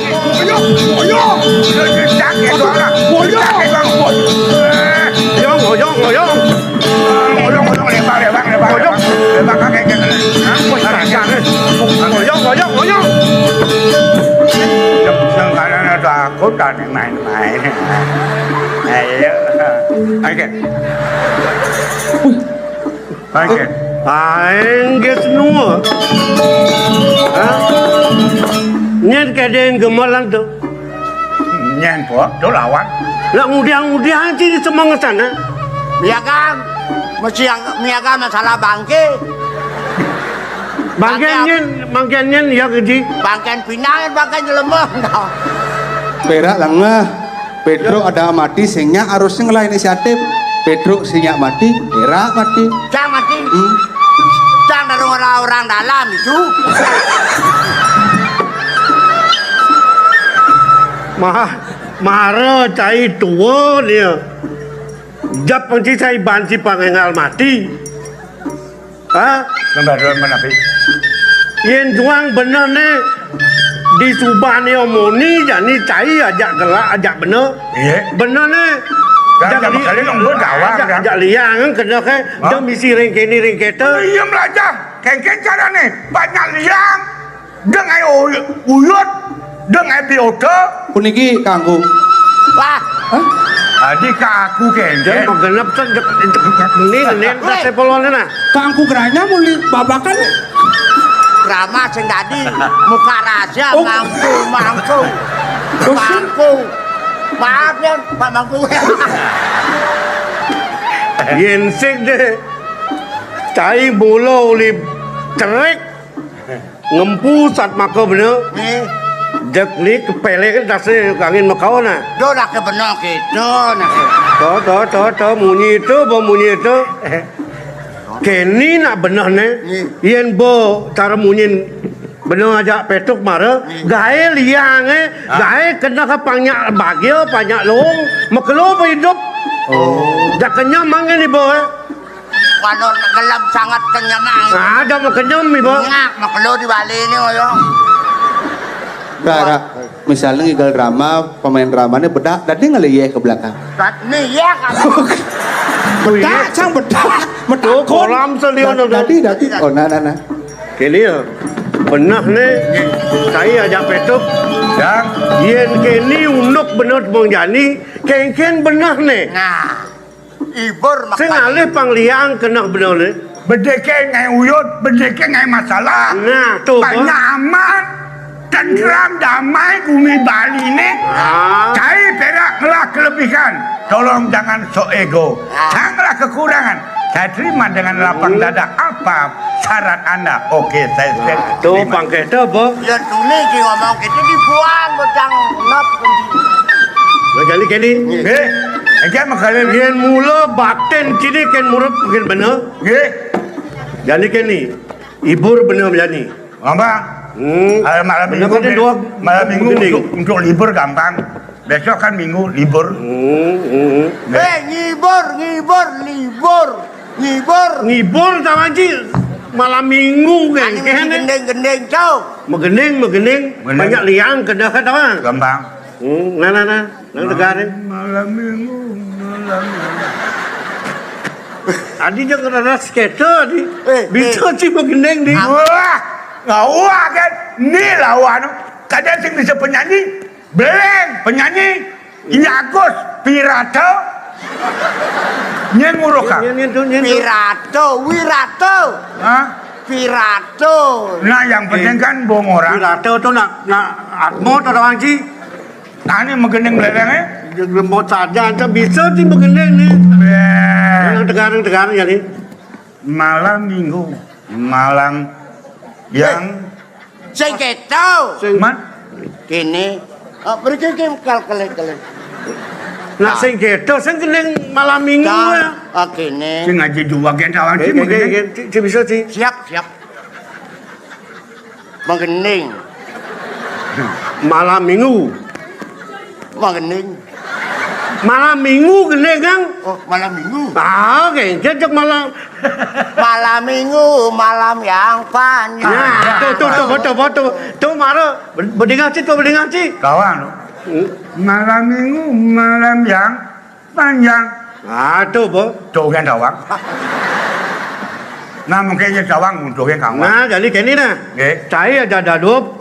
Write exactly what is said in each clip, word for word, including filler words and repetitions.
Ngoyong, ngoyong. Ngoyong, ngoyong, ngoyong. Ngoyong, ngoyong, lebar, lebar, lebar, lebar. Lebar, kakek, kakek. Hah? Ngoyong, ngoyong, ngoyong. Yang, yang kanan ada aku, tak main-main. Ayo. Oke. Oke. Aing geus nua. Hah? Nyén kadé gemelan tuh. Nyén, Po, tuh lawan. Lah ngudiang-ngudiang sih di semangetan, ah. Miaga, mesti miaga masalah bangké. Bangké nyén, bangké nyén ya, Ji. Bangké pinang, bangké jelema. Pérak lengeh. Pétruk ada mati, sing nyak harusnya ngelah inisiatif. Pétruk sing nyak mati, pérak mati. Cang mati. Hmm. Cang dari orang-orang dalam itu. Mah, mara cai tua dia. Jap panci cai banci pangengal mati. Hah? Nembah doang menapi. Yén juang bener né, disubané omoni jani cai ajak gelak ajak bener. Iya. Bener né. Kan ajak sama sekali nunggu gawang, ajak, kan? Ajak liang kena ke, hah? Dia misi ring kéné ring kéto. Iya melajah. Kéngkén carané, banyak liang. Deng ae uy-, uyut, deng ae biota. Puniki kanggo. Wah. Hah? Adi kaku kéngkén. Dia menggenep sen dek, dek, ini, ini, wéh. Kasih polonnya nah. Kanggo geranya muli babakan. Rama sing dadi, muka rahasia, oh. Mangku, mangku. Terus? Mangku. Maaf ya, Pak Mangku. Yén sing deh. Cai bola uli cerik. Ngempu sat maka bener. Nih. Dek ni kepelek dasé angin makawa nah. Do dah ke bener kéto nah. To, to, to, to, munyi to, bo munyi to. Kéné nak bener né. Nih. Yén bo cara munyin bener ajak pétruk mara, nih. Gaé liang é, hah? Gaé kena ka panyak bagia, panyak lung, makelo ba idup. Oh. Dak kenyam mangin ibu é. Kalau gelem sangat kenyang, ah. Ada mau kenyam, Ibu. Nyak, makelo di Bali ini, yo. Ra, ra. Misalnya ngigal drama, pemain dramanya bedak, dadi ngeliyeh ke belakang. Dat-, nih, ya, kan? Bedak, sang bedak. Bedak, oh, kolam selian, da-, dadi, dadi. Oh, nah, nah, nah. Kéné ya. Benah né. Saya ajak pétruk. Yang. Yén kéné unduk bener Bang Jani, kéngkén benah né. Nah. Ibur. Sing makan. Alih pang liang keneh bener né. Bedéké ngaé uyut, bedéké ngaé masalah. Nah, to, Pak. Nyaman, tentram, damai, bumi Bali né. Ah. Cai pérak ngelah kelebihan. Tolong jangan sok ego. Ah. Janganlah kekurangan. Saya terima dengan lapang dada. Hmm. Apa syarat Anda? Oke, saya siap terima. Nah, to pang kéto apa? Ya, tuni ki ngomong kéto dibuang, bocang ngep. Nah, jadi kéné. Nggih. Engké makanya. Yén mula batin kéné kén murub kén bener. Nggih. Jadi kéné. Ibur bener jani. Apa? Hmm. Malam, malam minggu, bener, bener, dua, malam minggu begini. Untuk, untuk libur gampang. Besok kan minggu libur. Hmm, hmm. Nggih. Eh, ngibur, ngibur, libur. Ngibur. Ngibur, tawanci malam minggu kan, gending-gending, cau. Megending, megending. Bener. Banyak liang kedah, kan, tawa? Gampang. Hmm, nah, nah, nah. Nang tegarin. Malam minggu, malam minggu. Adi jeung rada sketer, Di. Eh, bisa, eh. Sih megending, Di. Wah, nggak wah, kan? Nih lawan. Kadang sing bisa penyanyi. Beleng, penyanyi. Iya, Agus, Pirata. Nyén nguruh, Kak? Nyén, nyén, tuh, nyén, tuh. Pirata, Wirata. Hah? Pirata. Nah, yang penting kan bohong orang. Pirata tuh nak, nak atmo tuh orang sih. Nah, ini megending beleleng, eh? Lembut saja, aja bisa sih megending nih. Beh. Yang tegarang, tegarang ya nih. Malam minggu, malam yang Sing kéto. Sing man? Kéné. Ah, mriki ki kal-, kelih-kelih. Nak sing kéto, sing gending malam minggu ya. Ah, kéné. Sing aja dua gen kawan sih, kéné, mungkin. Kéné, kéné, ci-, ci-, bisa sih. Siap, siap. Menggending. Malam minggu. Menggending. Malam minggu gending, Kang. Oh, malam minggu. Ah, oke. Jejak malam Malam minggu, malam yang panjang. Nah, tuh, tuh, tuh, foto, foto. Tuh, mara, be-, bedingan ci, tuh, bedingan ci. Kawan. Hmm. Malam minggu, malam yang panjang. Ah, tuh, Bo. Tuh, kan, dawang. Nah, mungkin ya dawang untuk yang kawan. Nah, jadi kene nah. Nggih. Cai aja dadup,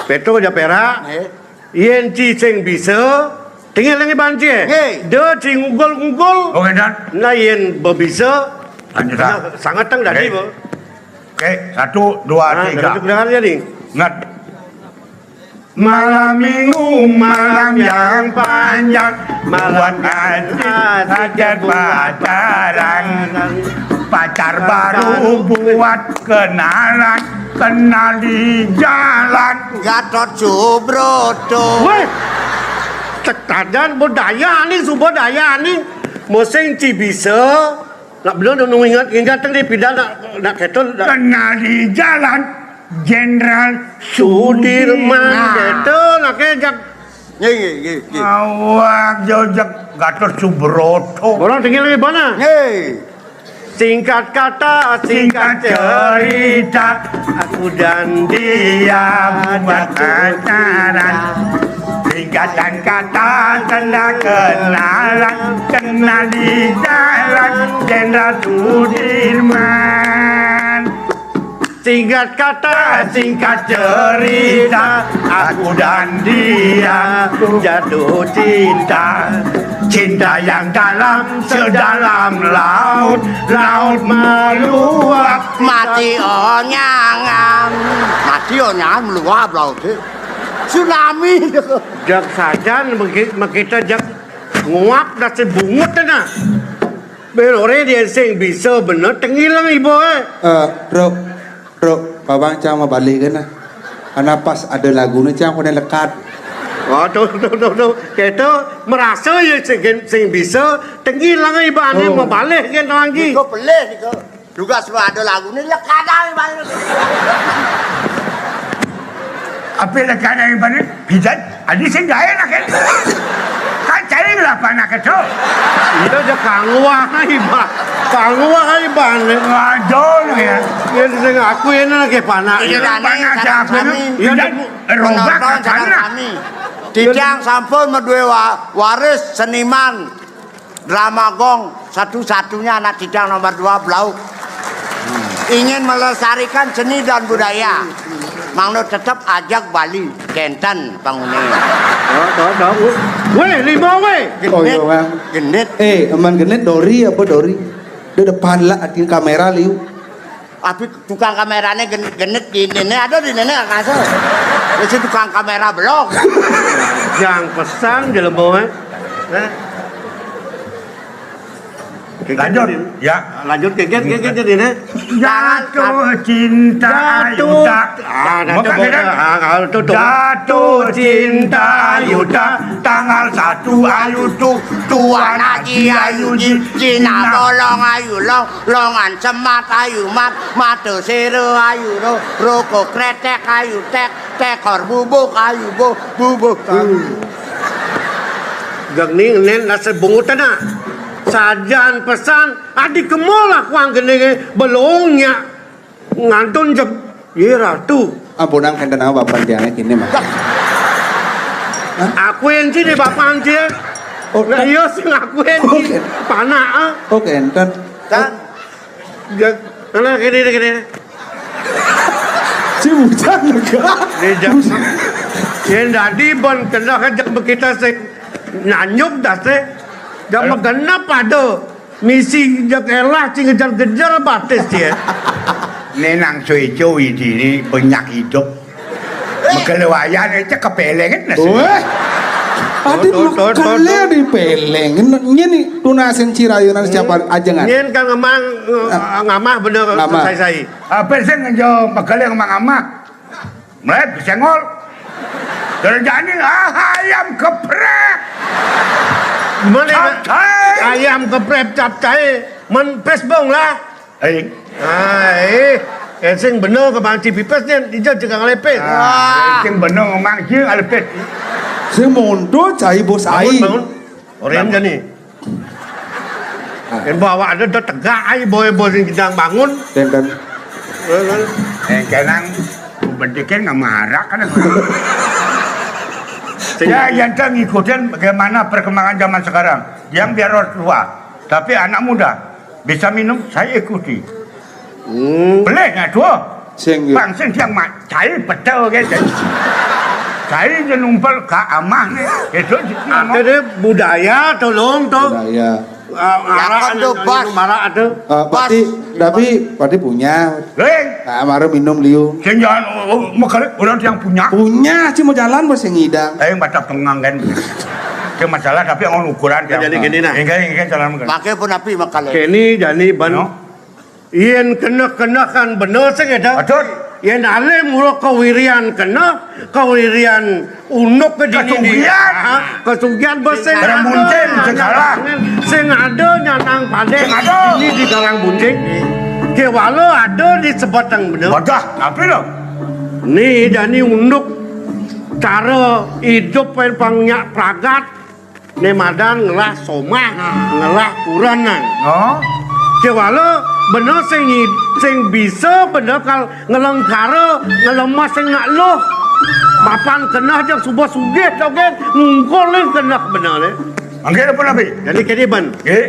Petro aja perak. Nggih. Yén ci sing bisa, tengil nang iban ci. Nggih. Da ci ngugul-ngugul. Oh, ngénten. Nah, yén bebisa, lanjut, nah, ah, sangeteng dadi, nggih, Bo. Oke, satu, dua, nah, tiga. Dengar, dengar aja nih. Ingat. Malam minggu, malam yang panjang, malam buat yang asik, asik, asik buat pacaran. Pacar baru buat kenalan, kenal di jalan. Gatot Subroto. Wéh, tekadan budaya nih, subudaya nih. Mosing ci bisa, nak belum nunggu ingat, ingat tadi pindah nak, nak ketul, nak. Kenal di jalan, Jenderal Sudirman. Sudirman, nah. Ketul, nak kejak. Nggih, nggih, nggih, nggih. Awak jojak Gatot Subroto. Orang tinggal di mana? Nggih. Singkat kata, singkat cerita, aku dan dia buat pacaran. Singkatan kata, tanda kenalan, kenal di jalan, Jenderal Sudirman. Singkat kata, singkat cerita, aku dan dia jatuh cinta. Cinta yang dalam sedalam laut, laut meluap. Mati onyangan. Mati onyangan meluap laut. Tsunami. Jak sajan meki-, mekita jak nguap dadi bungut nah. Ben ora dia sing bisa bener tengilang ibu, eh. Eh, Bro, Bro, Bawang cang mau balik kan nah. Karena pas ada lagunya cang kena lekat. Oh, tuh, tuh, tuh, tuh. Kita merasa ya sing, sing bisa tengilang ibu ane. Oh. Mau balik kan lagi. Kok boleh nih kok. Juga sudah ada lagunya lekat aja balik. Apa lekat aja balik? Pidan, adi sing gaé nak kan. Kan cari lah panak itu. Iya, aja kangwah iban. Kangwah iban. Waduh ya. Ya sing aku ini lagi panak. Iya, ya. Panak siapa ini? Iya, pidan, robak penonton sana. Kami. Titiang sampun madué wa-, waris seniman drama gong satu-satunya anak titiang nomor dua Blauk. Ingin melestarikan seni dan budaya. Mangda tetep ajak Bali, kenten pangune. Tuh, tuh, tuh. Wéh, lima wéh. Oh, iya, Bang. Genit. Eh, aman genit dori apa dori? Di depan lah, atin kamera liu. Abi tukang kamerane gen-, genit di nenek, ada di nenek kasar. Wis tukang kamera belok. Jang pesan jelema, eh. Hah? Lanjut, ya. Lanjut, geget, geget, jadi, nih. Jatuh cinta, jatuh. Ayu, tak. Ah, jatuh, bukan, bukan. Ah, ah, tuh, tuh. Jatuh cinta, ayu, tak. Tanggal satu, ayu, tuh. Tuan Haji, ayu, ji. Cina bolong, ayu, long. Longan semat, ayu, mat. Mata sera, ayu, ro. Rokok kretek, ayu, tek. Tekor bubuk, ayu, bo. Bubuk, ayu. Geng ning nen nase bungutan, ah. Sajan pesan, adi kemol aku angkene belongnya. Ngantun jep, ye ratu. Ampunang kenten apa bapak tiangnya kini, Mas? Hah? Aku enci di bapak enci. Oh, nah, kan iya sing aku enci. Oke. Panak, ah. Oke, enten. Kan? Gak, nah, gini, gini. Si bujang lega. Dijak. Yén dadi ben kendah kejek bekita sing nyanyuk dase. Gak megenep ada. Misi jak elah sing ngejar-ngejar batis ya. Nenang sueco idini banyak hidup. Megele wayan itu kepelengan nasi. Wéh. Adi lu kele di peleng. Nyén ni tunasin cirayunan siapa ajengan. Nyén kan ngemang, eh, ngamah bener sai-sai. Apa sih ngejo megele ngemang ngamah? Mlet, senggol. Kerjaan ini, ah, ayam geprek. Mana capcay. Ayam geprek capcay, men pes bong lah. Eh. Ah, eh. Sing bener ke banci pipes ni, ija juga ngelepes. Ah, sing bener ngomong je ngelepes. Sing mundur cai bos ai. Bangun, bangun. Orang jadi. Yén bawa ada da tegak ai boy boy sing jenang bangun. Éngkén. Éngkén nang bedikin nggak marah kan. Ya, yang ngikutin bagaimana perkembangan zaman sekarang. Yang biar orang tua, tapi anak muda bisa minum, saya ikuti. Hmm. Boleh nggak tuh? Sing, ya. Bang sing yang mak, saya betul gitu. Saya numpel ke amah nih. Itu ada deh budaya tolong tuh. Budaya. Ah, marah kan ada, Bas. Marah ada. Ah, Bas. Pati, tapi Pati punya. Leng. Ah, mara minum liu. Sing jangan, oh, oh, makanya orang yang punya. Punya, cuma jalan masih ngidang. Eh, yang batap tengang kan. Itu masalah, tapi orang ukuran. Jadi gini nah. Enggak, enggak, jalan. Pakai pun api makanya. Kini jani ban. No. Yén keneh-keneh kan bener sing éda. Betul. Yén alih mula kawirian keneh, kawirian unduk ke dini. Kesugihan. Ha, kesugihan bes sing ada. Barang muncul, sing kalah. Sing ada nyanang padé. Sing ada. Ini di Karang Buncing. Kéwala ada di Sebeteng bener. Wadah, tapi lo. Ni jani unduk cara hidup pang nyak pragat. Né madan ngelah somah, ngelah purenan. Oh. Kéwala bener sing ngi-, sing bisa bener kal ngelengkara, ngelemas sing nak luh. Mapan keneh jak suba sugih dogén ngungkul ling keneh bener né. Anggé apa nabi? Jadi kéné ban. Nggih.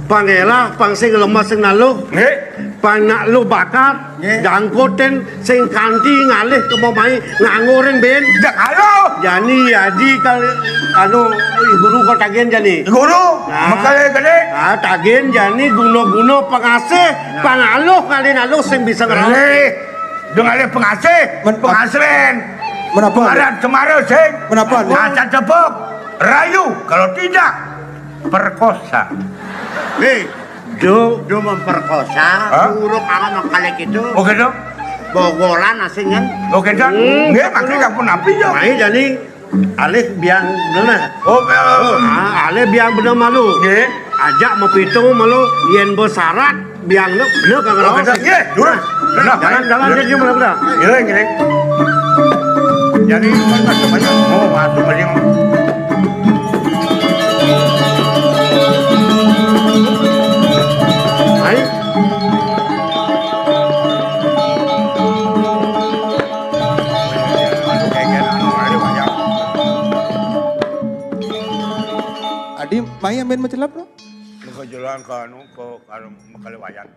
Pang élah, pang sing ngelemas sing nak luh. Nggih. Pang nak luh bakat. Nggih. Jangkutin sing kanti ngalih ke momai nganggo ring bin. Jak halo. Jani aji kal anu guru kal tagihan jani. Guru, nah. Mekal gedé. Ah, tagihan jani guna-guna pengasih, nah. Pangaluh kali naluh sing bisa ngerawat. Ngalih. Dong ngalih pengasih, men-, pengasren. Menapa? Aran kemarin sing. Menapa? Acan tepuk, rayu, kalau tidak perkosa. Nih, do, do memperkosa, hah? Uruk anak mengkalik itu. Oke, dong. Bogolan asing kan? Oke, dong. Hmm. Nggih, maksudnya ampun api, dong. Nah, jadi alih biang bener. Oh, eh. Ah, alih biang bener malu. Nggih. Ajak mapitung malu, yén besarat, biang lu, bener kagak. Oh, rawat. Bener. Iya, dulu. Nah, bener, jalan, jalan, bener. Dia gimana, bener? Iya, gini. Jadi, kan, kan, banyak. Oh, waduh, banyak. Hai. Adi, mai ambil macelap, no? Ke jalan ke anu, ke, ke, ke Lewayan.